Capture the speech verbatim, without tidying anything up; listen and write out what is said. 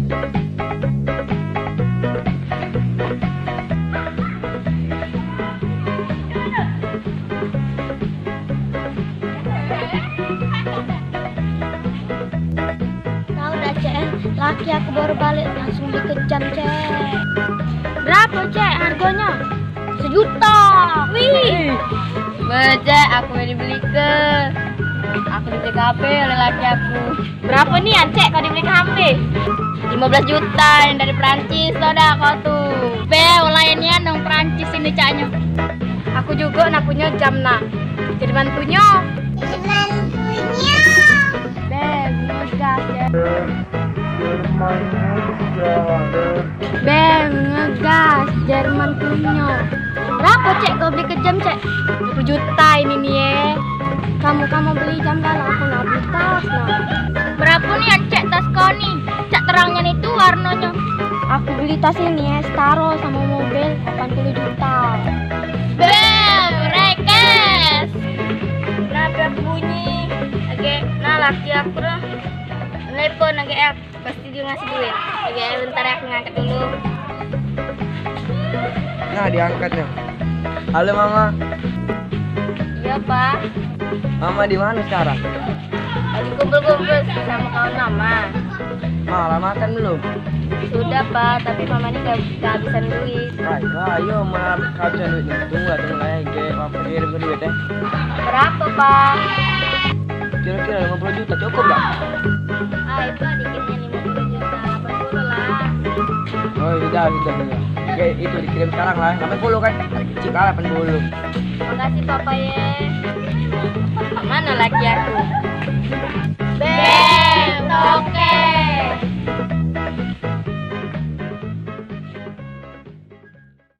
Tau dah, Cek, eh. Laki aku baru balik, langsung dikejam, Cek. Berapo, Cek, hargonyo? Sejuta. Wih. Be, Cek, aku yang dibelike. Aku dibelike H P oleh laki aku. Berapo nian, Cek, kau dibelike H P? Limo belas juta yang dari Perancis, tau dak kau tu? Be, oleh nian dong Perancis ini caknyo. Aku jugo nak punyo jam nah. Jadi mantunyo. Jadi mantunyo. Be, ngegas ya. Be, ngegas, Jerman punyo. Berapo, Cek, kau beli ke jam, Cek? Dua puluh juta ini nih, ye. Kamu, kamu beli jam dah lah, aku nak beli tas, nah. Berapo nian, Cek, tas kau ni? Cak terangnyo itu warnonyo. Aku beli tas ini, ye, setaro samo mobil, delapan puluh juta. Be, rekes. Nah, aku bunyi. Oke, nah, laki aku dah. Telepon lagi, eh. Pasti dia ngasih duit. Oke, bentar ya, aku ngangkat dulu. Nah, diangkatnya. Halo, Mama. Iya, Pak. Mama di mana sekarang? Lagi kumpul-kumpul sama kawan Mama. Ma, lah makan belum? Sudah, Pak, tapi Mama ini gak kehabisan duit. Ayo, ayo, Ma, kehabisan duit nih. Tunggu lah, tunggu lah, ya. Oke, Papa kirim ke duit, ya. Berapa, Pak? Kira-kira lima puluh juta cukup gak? Ah, itu dikitnya lima puluh juta, delapan puluh lah. Oh, sudah, sudah, sudah. Oke, itu dikirim sekarang lah, delapan puluh kan? Kecil lah, delapan puluh. Makasih, Papa, ye. Mana laki aku? Beb, toke.